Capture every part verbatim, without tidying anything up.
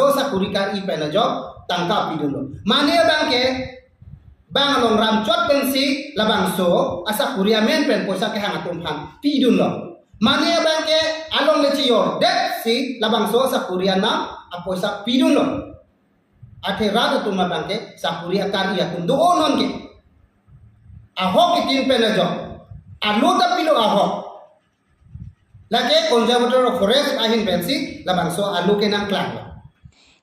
Labangso sakori kari pen ajok tangka pidunlo. Mane abang ke bang along ramchot pensi labangso asakori amen pen poisa kehang atum aphan pidunlo. Mane abang ke alongle chejordetsi labangso sakori anam apoisa pidunlo. Athe rat atum abang ke sakori akari atum do-o non ke. Ahok itin pen ajok. Alo ta pilo ahok. Lake Conservator of Forest ahin pensi labangso alo ke nangklanglo.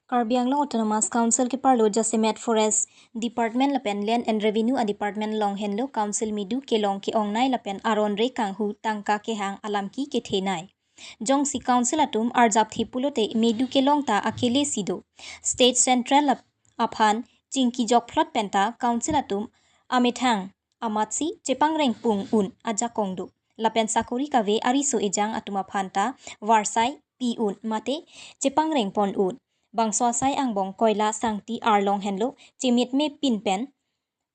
Karbi Anglong Autonomous Council keparlo jasemet Forest Department lapen Land and Revenue a Department along henlo Council medu kelong ke-ongnei lapen aron re kanghu tangka kehang alam ke kethenei. Jongsi Council atum arjapthe pulote medu kelong ta akele si do. State Central lap-, aphan chingki jokphlot penta Council atum amethang amatsi chepangreng pung un ajakong do. Lapen sakori kave ariso ejang atum aphan ta varsai pi un mate chepangreng pon un. Bangso asai angbong Koila Sangti arlong henlo chemitme pin pen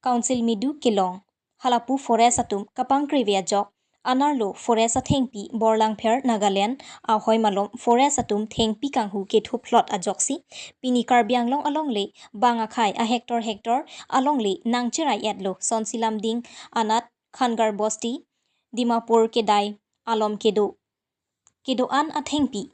Council medu kelong. Halapu forest atum kapangkreve ajok. Anerlo forest athengpi Borlangpher Nagaland ahoi malom forest atum thengpi kanghu kethuphlot ajoksi pini Karbi Anglong alongle bang akhei a hectare hectare alongle nangcherai-etlo. Sonsi Lumding anat Khangar Bosti, Dimapur kedai alom kedo kedo-an athengpi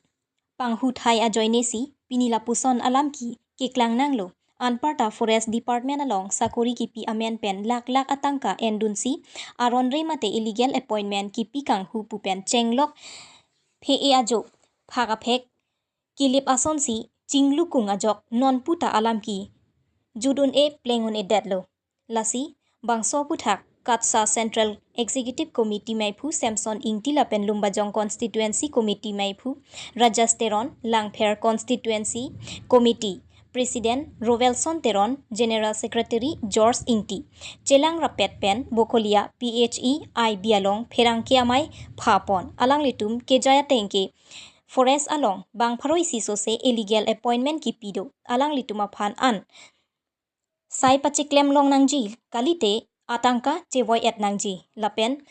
panghu thai ajoine si pini lapuson alam ke keklang nanglo. Anparta Forest Department along sakori kipi amen pen lakh lakh atangka endunsi aron re mate illegal appointment kipi kanghu pu pen chenglok phe-e ajo phak aphek kilip asonsi chinglukung ajok non puta alam ke jut un-e pleng un-edetlo. Lasi bangso aphuthak KATSSA Central Executive Committee meiphu Samson Ingti lapen Lumbajong Constituency Committee meiphu Rajesh Teron, Langpher Constituency Committee President Rovelson Teron, General Secretary George Ingti chelang rappet pen Bokolia P H E I B along pherangke amei phapon. Alanglitum kejai ateng ke forest along bang pharo isi sose illegal appointment kipi do. Alanglitum aphan an sai pachiklem long nangji kalite atangka chevoi-et nangji lapen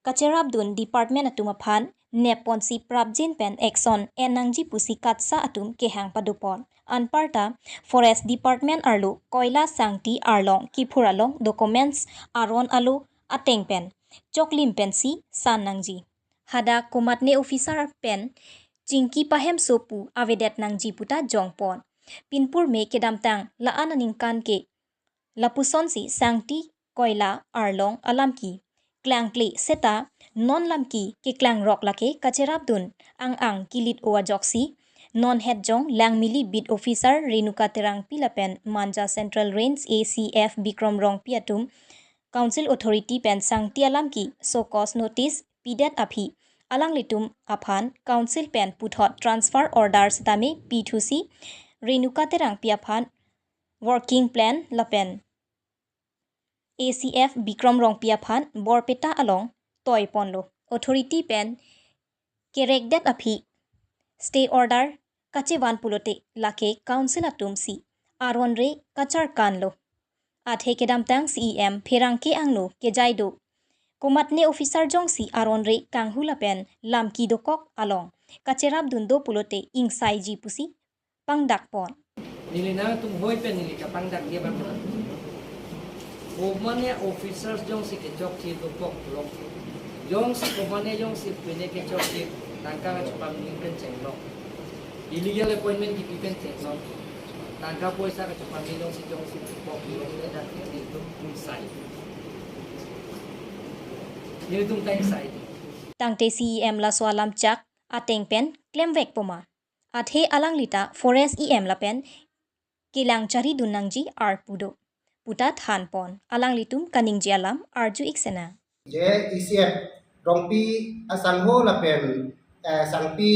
kacherapdun department atum aphan nepponsi prapjin pen action en nangji pusi KATSSA atum kehang padopon. Anparta Forest Department arlo Koila Sangti arlong kiphur along documents aron alo ateng pen choklim pensi san nangji. Hadak komatne officer pen chingki pahemso pu avedet nangji puta jongpon. Pinpur me kedamtang la-an aningkan ke lapusonsi Sangti Koila arlong alam ke klangkle seta non lam ke keklang rok lake kacherapdun ang-ang kilit-o ajoksi non hetjong Langmili beat officer Renuka Terangpi lapen Manja Central Range A C F Bikrom Rongpi atum Council authority pen Sangti alam ke show cause notice pidet aphi alanglitum aphan Council pen puthot transfer order setame pithusi Renuka Terangpi aphan working plan lapen A C F Bikrom Rongpi aphan Borpeta along toiponlo. Authority pen kerekdet aphi stay order kachevan pulote lake Council atumsi aron re kacharkanlo. Athe kedamtang C E M pherangke angno kejai do komatne officer jongsi aron re kanghu lapen lam kedokok along kacherapdun do pulote ingsaiji pusi pangdakpon. Neli nangtum hoi pen neli kapangdakji abang. Komatne officers jongsi kechokche dokok lok. Jongsi komatne jongsi pine kechokche tangka kachepamili pen chenglok. Illegal appointment kipi pen chenglok. Tangka poisa kachepamili jongsi jongsi dokok lok, ladak nelitum ingsai. Nelitum ta ingsai. Tangte C E M laso alam chak ateng pen klemvekpo ma. Athe alanglita Forest E M lapen kelang charidun nangji arpu do puta thanpon. Alanglitum kaningje alam arju-ik sena. Je E C F Rongpi asangho lapen, eh, Sangpi,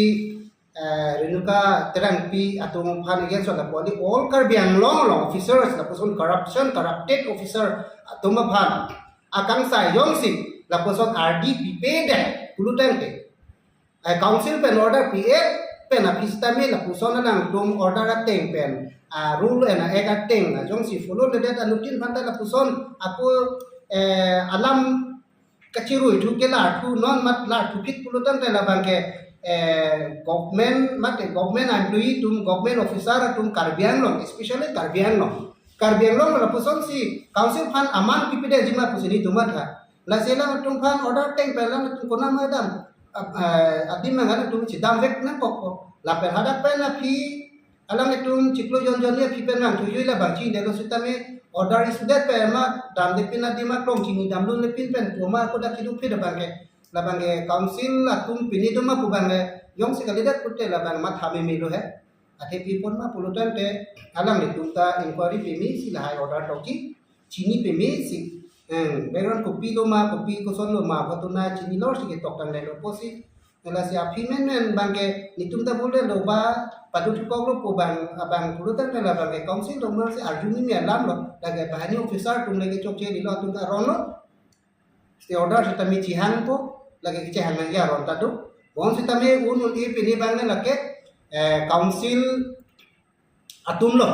eh, Renuka Terangpi atum aphan against lapu-an all Karbi Anglong along officers lapuson corruption, corrupted officer atum aphan akangsai jongsi lapuson R D pipedet pulotangte, eh, Council pen order pi-et pen aphi sitame lapuson alangtum order ateng pen, ah, rule and act ateng, ah, jongsi follow-ledet anutin aphanta lapuson ako, eh, alam kachirui thu kelar thu non mat lar thu phit pulotangte labang ke eh, government, mate government employee atum, government officer atum Karbi Anglong, especially Karbi Anglong. Karbi Anglong lapuson si council aphan aman pipedetji ma pusi nelitum matha. Lasi alangtum aphan order ateng pen alangtum konat ma dam, ap-, eh, adim nang alangtum chedam vek nangkokpo. Lapen hadak pen aphi alangtum chiklo jon jon ni aphi pen nangthuji labang chini delo sitame order isudet pen ma damde pin adim aklong chini damdunde pin pen pu ma kodak chidu phi labang ke. Labang ke council atum pini atum ma pu abang ke jongsi kalidet pute labang matha meme lo he. Athe pi pon ma pulo tangte alanglitum ta inquiry peme si lahai order tokji, chini peme si, eh, background kopi lo ma, kopi koson lo ma, patuna chini lor si ketok tang lelo pusi. Lasi aphi menmen abang ke nelitum ta bule lo ba, padu thukok lo pu abang, abang pulo tangte labang ke council atum si arju ni mi alam lo, lake banghini officer atum lake chokche di lo atum ta aron lo. Stay order sitame chihangpo, lake kechehang nangji aron ta do. Bon sitame un un-e pini abang lake, eh, council atum lo.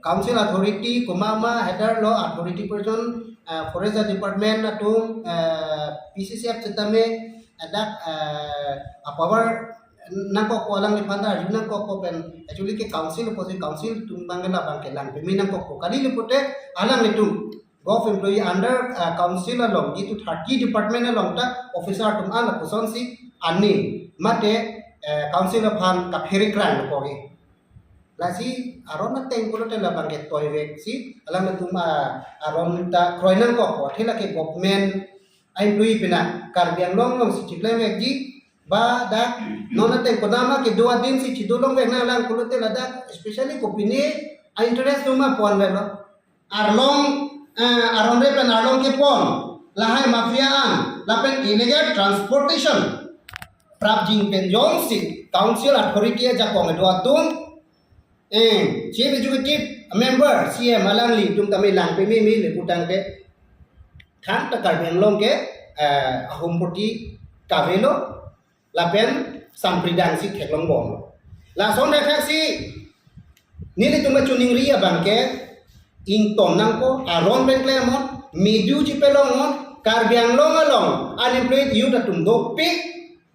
Council authority, komat ma header lo, authority person, eh, forest department atum, eh, P C C F sitame, adak, eh, a power nangkokpo alangliphan ta arju nangkokpo pen. Actually ke council pusi council atum abang labang ke lang peme nangkokpo. Kali le pute alanglitum govt employee under, uh, council along, jitu thirty department along ta officer atum an lapuson si ani mate, uh, council aphan kaphere krang lo kogi. Lasi aron ateng pulote labang ke toi vek si alangtum, uh, aron ta kroi nangkokpo, athe lake government employee pina Karbi Anglong along si chiklem vekji, ba dak non ateng kodama kedo adim si chido long vek nang lang pulote ladak, especially kopine a interest atum ma pon vek lo. Arlong, eh, aron re pen arlong kepon, lahai mafia an, lapen illegal transportation prapjin pen jongsi council authority ajakong kedo atum, eh, chief executive member, C M alanglitum tame lang peme meme le putangte, than ta Karbi Anglong ke, eh, ahum poti kavelo, lapen sampridang si theklong bom. Lason thakthak si nelitum kachiningri abang ke ington nangpo, aron pen klemnon, medu chipelongnon, Karbi Anglong along unemployed youth atum dopik,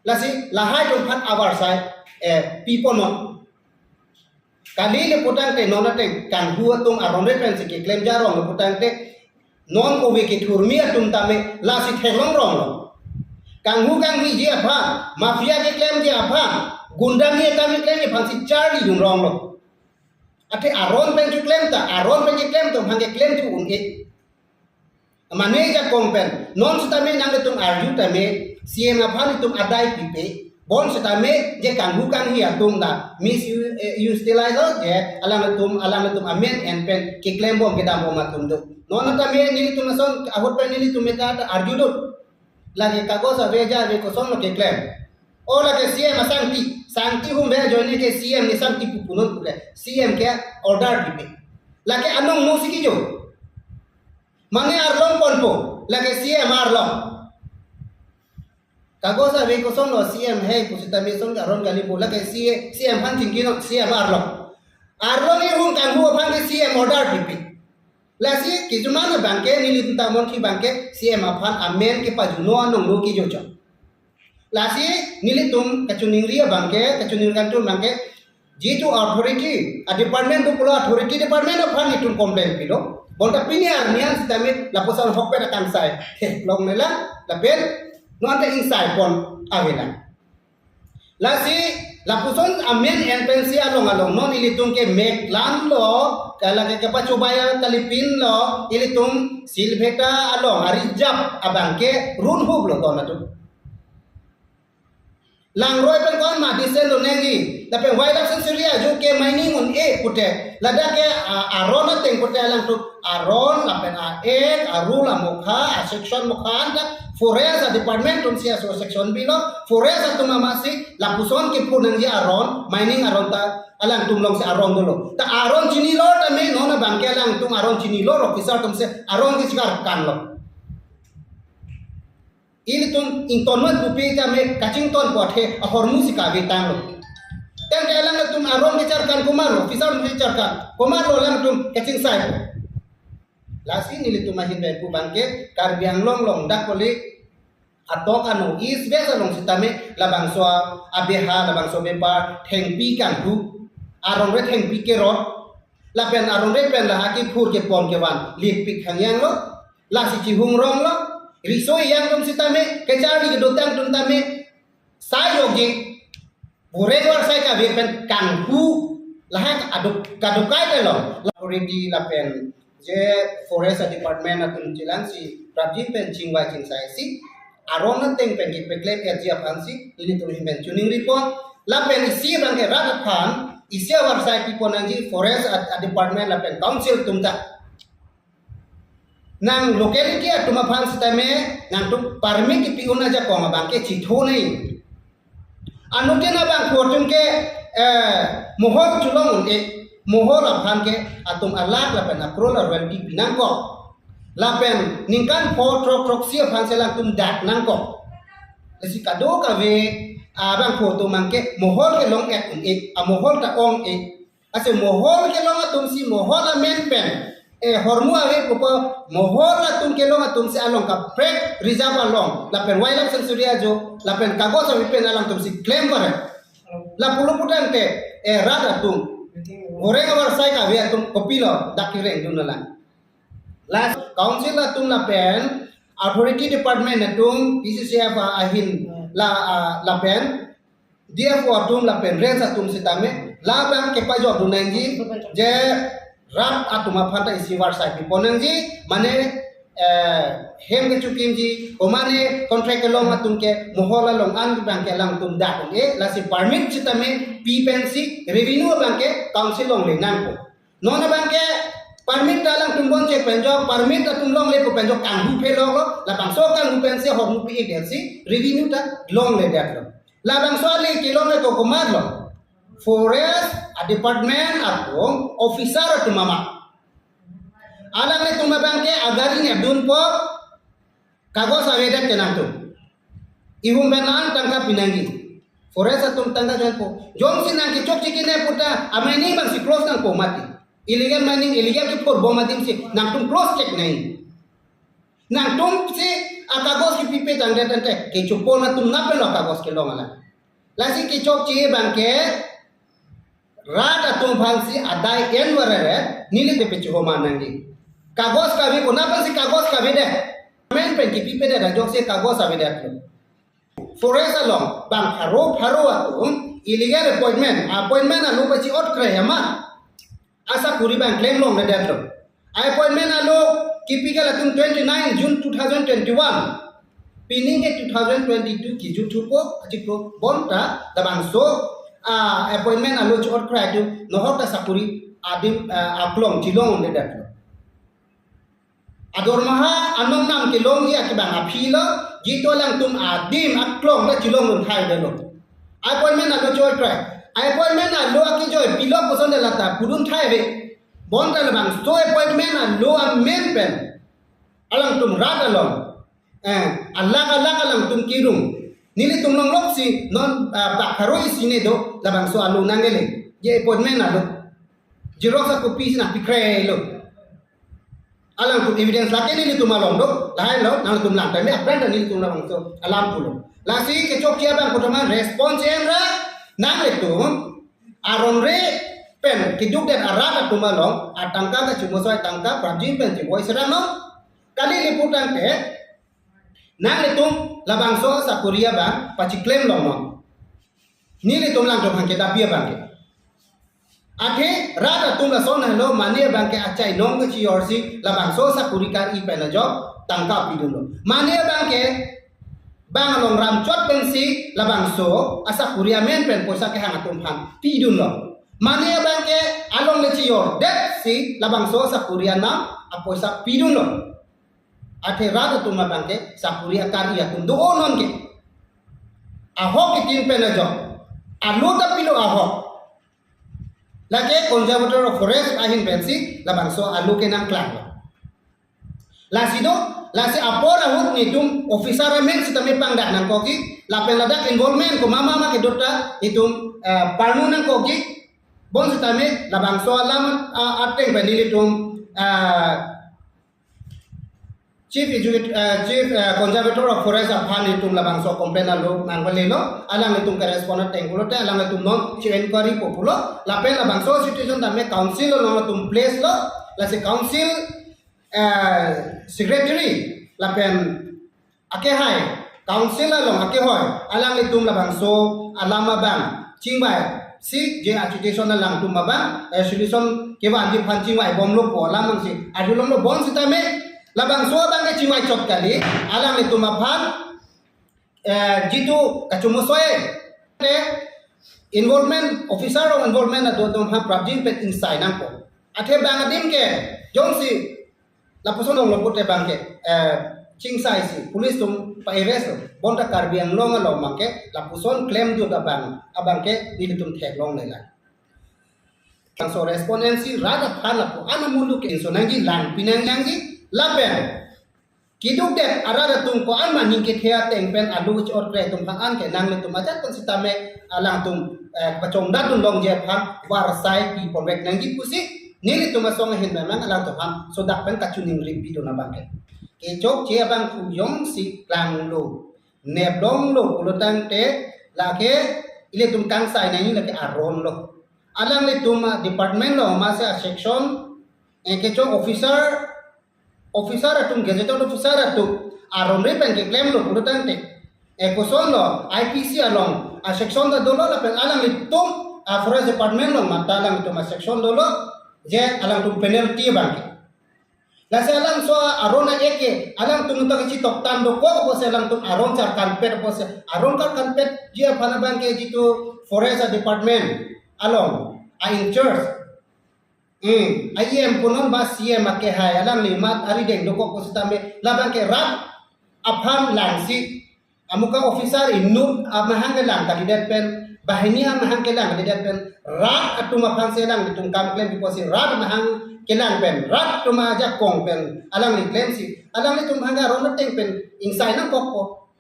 lasi lahai atum aphan avarsai, eh, piponnon. Kali le putangte non ateng kanghu atum aron re pen si keklem jarong le putangte non ove kethurmi atum tame lasi theklong rong lo. Kanghu kanghiji aphan, mafia keklemji aphan, gundani atum keklemji aphan si charlidun rong lo. Athe aron pen keklem ta, aron pen keklem atum aphan keklem thu un-e. Mane ajakong pen, non sitame nangtum arju tame, C M aphan itum adai pipe, bon sitame je kanghu kanghi atum ta, mis-, eh, utilize je, alangtum, alangtum amen en pen, keklem bom kedam bom atum do. Non tame nelitum ason, ahut pen nelitum meta ta arju do. Lake kagos ave ja ave koson lo keklem. O lake C M asangti, sangti hum ve ajoine ke C M ne sangti pupunon puke, C M ke order pipe. Lake anong no si kejo. Mane arlong ponpo, lake C M arlong. Kagos ave koson lo C M he, pusitame son aron kalipo, lake C M, C M aphan chingkinon, C M arlong. Arlong ihum kanghu aphan ke C M order pipe. Lasi kisuman abang ke, nelitum ta monthi abang ke, C M aphan amen kepajuno anong no kejo chok. Lasi nelitum kachiningri abang ke, kachiningri kantum abang ke, jitu authority, a department do pulo authority department aphan itum complain pilo. Bonta pini arni an sitame lapuson ahokpet akangsai theklong nela, lapen non ta ingsai pon avelang. Lasi lapuson amen en pensi along along non ilitum ke mek lam lo, kala ke kepachubai kalipin lo, ilitum Silveta along arijap abang ke runhup lo ton atum. Langroi pen kon ma disen lo nengji. Lapen wildlife sanctuary ajo ke mining un-e pute. Ladak ke, a, aron ateng pute alangtum. Aron lapen a-act, a-rule, amokha, a-section mokha anta forest a-department atum si aso section bilo. Forest atum amatsi lapuson kepu nangji aron, mining aron ta alangtum alongsi aron dolo. Ta aron chinilo tame non abang ke alangtum aron chinilo officer atum si aron ke chikar kan lo. Ilitum ingtonmat pupe tame kachington po athe ahormu si kave tanglo. Tangte alangtum aron kecharkan komatlo, officer atum kecharkan komatlo alangtum kachingsai po. Lasi nelitum ahin pen pu abang ke Karbi Anglong along dak kali Atok ano East West along sitame labangso abeha, labangso bepar thengpi kanghu, arong re thengpi kerot, lapen arong re pen lahai kephur kepon kevan lipik hangyang lo, lasi chihung rong lo, riso iyang atum sitame, kacharli kedotang atum tame, sai yogi, boreng varsai kave pen kanghu, lahai kaduk, kadukai ke lo, la already lapen je forest department atum chelang si prapjin pen chingvai chingsai si aron ateng pen kepeklem erji aphan si nelitum ahin pen choningri pon. Lapen isi abang ke rat aphan isi avarsai pipon nangji forest a, a department lapen council atum ta. Nang locality atum aphan sitame nangtum permit kipi un ajakong abang ke chitho nai. Anuttin abangphu atum ke, eh, mohol cholong un-e, mohol aphan ke atum alakh lapen a crore a royalty pi nangkok. Lapen ningkan pho throk throksi aphan si alangtum dak nangkok. Lasi kadokave abangphu atum abang ke mohol kelong-et un-e, amohol ta ong-e. Lasi mohol kelong atum si mohol amen pen, eh, hormu ave pupo, mohol atum kelong atum si along kaprek reserve along, lapen wildlife sanctuary ajo, lapen kagos ave pen alangtum si klem bare. Lapu lo putangte, eh, rat atum, boreng avarsai kave atum kopilo dak kereng dun alang. Lasi council atum lapen authority department atum, P C C F ahin la, ah, lapen D F O atum lapen range atum sitame labang kepajok dun nangji, je rat atum aphan ta isi varsai pipon nangji, mane, eh, hem kechokimji, o mane contract kelong atum ke mohol along an abang ke alangtum dak un-e, lasi permit sitame pi pensi revenue abang ke council longle nangpo. Non abang ke permit ta alangtum bonche penjok, permit atum longle pu penjok kanghu phe lok lo, labangso kanghu pensi hormu pi-ik detsi revenue ta longle det lo. Labangso ale kelong le kokomat lo. Forest a department atum officer atum ama. Alanglitum abang ke agari ne dunpo, kagos avedet ke nangtum. Ihum pen an tangka pi nangji. Forest atum tangka joinpo. Jongsi nang kechokche kene puta, a mining abang si close nangpo mati. Illegal mining, illegal kephur bom adim si nangtum close chek nai. Nangtum si akagos kepipe tangdet tangte, kechopon atum na pen lo kagos kelong alang. Lasi kechokche abang ke rat atum aphan si adai en varere, neli te pechihoma nangji. Kagos kave, konat aphan si kagos kave det. Amen pen kipipe det, ajoksi kagos avedet lo. Forest along bang pharo pharo atum illegal appointment, appointment alo pachi-ot kre ama. Asakuri abang klem longledet lo. Appointment alo kipi ke latum twenty-nine June two thousand twenty-one. Pini ke two thousand twenty-two kijut thupo, achiklo bonta labangso, ah, appointment alo chot krai atum nohok ta sakuri adim, ah, aklong chilong un'edet lo. Adormaha anong nam kelongji akibang aphi lo, jito alangtum adim aklong ta chilong un thai de lo. Appointment alo chot krai. Appointment alo akijoi pilo puson de lata pudun thai ve. Bonta labangso appointment alo amen pen alangtum rat along, eh, alakh alakh alangtum kirung. Nelitum longlok si non, ah, bak pharo isi ne do labangso alo nangle. Je appointment alo. Xerox a copy si nangpikre lo. Alangtum evidence lake nelitum along do, lahai lo, nangtum lang time apran ta nelitum labangso alam pulo. Lasi kechokche abang kotoman response enra, nanglitum aron re pen kiduk den arat atum along atangka kachimosoi tangka prapjin pen chimoi serang no. Kali lipu tangte nanglitum labangso sakuri abang pachiklem long no. Nelitum langtum hangke dapi abang ke. Athe rat atum lason helo mane abang ke achai nong kechior si labangso sakuri kar-i pen ajok tangka pidun lo. Mane abang ke bang along ramchot pensi labangso asakuri amen pen poisa kehang atum aphan pidun lo. Mane abang ke along le chior det si labangso sakuri anam apoisa pidun lo. Athe rat atum abang ke sakuri akar-i atum do non ke. Ahok itin pen ajok. Alo ta pilo ahok. Lake Conservator of Forest ahin pensi labangso alo ke nangklang. Lasi do, lasi apor ahut nelitum officer amen sitame pangdak nangkokji, lapen ladak involvement ko mama ma kedo ta nelitum, eh, parnu nangkokji, bonsitame labangso alam, ah, ateng pen nelitum, ah, Chief Executive, eh, Chief, eh, Conservator of Forest aphan itum labangso complaint alo nangpalelo, alanglitum ke respond ateng pulote alanglitum non chi-inquiry po pulo, lapen labangso situation tame council along atum place lo, lasi council, eh, secretary lapen akehai, council along akehai, alanglitum labangso alam abang chingvai si je agitation alangtum abang, eh, solution kevanji aphan chingvai bomlo pu alam abang si arjulonglo, bonsitame labangso abang ke chingvai chot kali, alanglitum aphan, eh, jitu kachomo soi te involvement, officer along involvement atum aphan prapjin pen ingsai nangpo. Athe bang adim ke jongsi lapuson longlo pulote bang ke, eh, chingsai si police atum pa-arrest lo. Bonta Karbi Anglong along bang ke lapuson klemdun abang, abang ke nelitum theklongle lang. Bangso respondency rat aphan lapu ana mulu ke inso nangji, lang pinang nangji, lapen kidukdet arat atum ko-an ma ning kethe ateng pen alu chot kre atum aphan an ke nanglitum ajat pen sitame alangtum, eh, pachongdatdun longji aphan varsai piponvek nangji pusi nelitum asong ahin memang alangtum aphan sodak pen kachiningri pidun abang ke. Kechokche abang pu jongsi klanglo, neplonglo pulo tangte lake ilitum kangsai nangji lake aron lo. Alanglitum a-department along masi a-section, eh, kecho officer, officer atum, gazetted officer atum aron ri pen keklemlo pulo tangte, eh, kosonlo, I P C along a-section ta dolo lapen alanglitum a-forest department along mate alanglitum a-section dolo, je alangtum penalty abang ke. Lasi alangso aron a-ek ke alangtum ta kachitoktan dokok apotsi alangtum aron charkanpet apotsi, aron karkanpetji aphan abang ke jitu forest a-department along a-in-charge, hmm, a-E M punon ba C E M akehai alangli mat arideng dokok pusitame labang ke rat aphan langsi, amuka officer inut amahang kelang kalidet pen, banghini amahang kelang kalidet pen, rat atum aphan si alanglitum kam klem pi apotsi rat amahang kelang pen, rat atum ajakong pen alangli klemsi alanglitum abang ke aron ateng pen ingsai nangkokpo.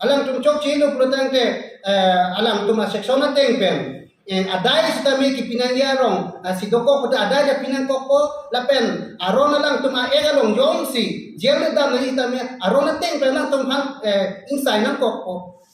Alangtum chokchelo pulo tangte, eh, alangtum a-section ateng pen, eh, adai sitame kipinangji arong, ah, si dokok pulote adai ta pinangkokpo, lapen aron alangtum a-ek along jongsi jail dam nangji tame aron ateng pen alangtum aphan, eh, ingsai nangkokpo.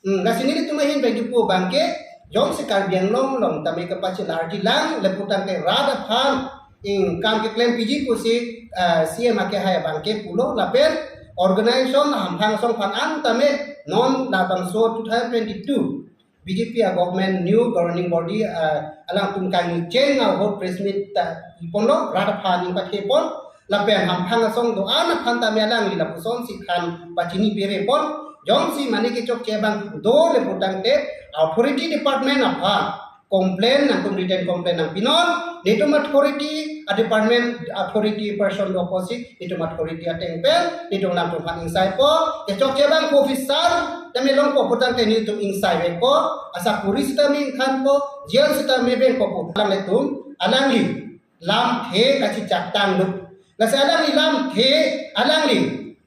Hmm, lasi nelitum ahin pen kipu abang ke, jongsi Karbi Anglong along tame kapachelarji lang le pulo tangte rat aphan, hmm, kam keklem piji pusi, eh, C E M akehai abang ke pulo lapen organization hamphang asong aphan an tame non labangso two thousand twenty-two B J P a-government, new governing body, eh, alangtum kangcheng ahut press meet ta ponlo, rat aphan ning pathepon, lapen hamphang asong do-an aphan tame alangli lapusonsi than pachini pirepon, jongsi mane kechokche abang do le pulo tangte authority department aphan complaint nangtum, written complaint nangpinon, netum authority a-department authority person do apotsi netum authority ateng pen netum alangtum aphan ingsaipo, kechokche abang officer tame longpo pulo tangte netum ingsai vekpo, asapuri sitame ingthanpo, jail sitame vekpo pu alanglitum, alangli lamthe kachichak tanglo. Lasi alangli lamthe, alangli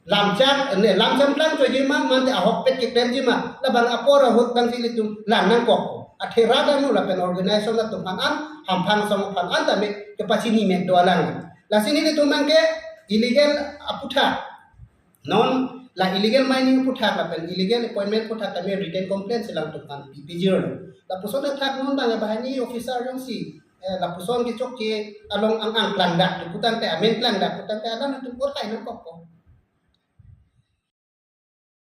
lamchak, ne, lam cham klang choji ma, mate ahokpet keklemji ma, labang apor ahut abang si ilitum lang nangkok. Athe rat anu lapen organization atum aphan an, hamphang asong aphan an tame kepachini mek do alang. Lasi nelitum abang ke illegal aputhak, non la illegal mining aputhak lapen illegal appointment aputhak tame written complaint si alangtum aphan pi pijirlo. Lapuson athak non abang banghini officer jongsi, eh, lapuson kechokche along ang-ang klangdak pulo tangte, amen klangdak pulo tangte alangtum otai nangkokpo.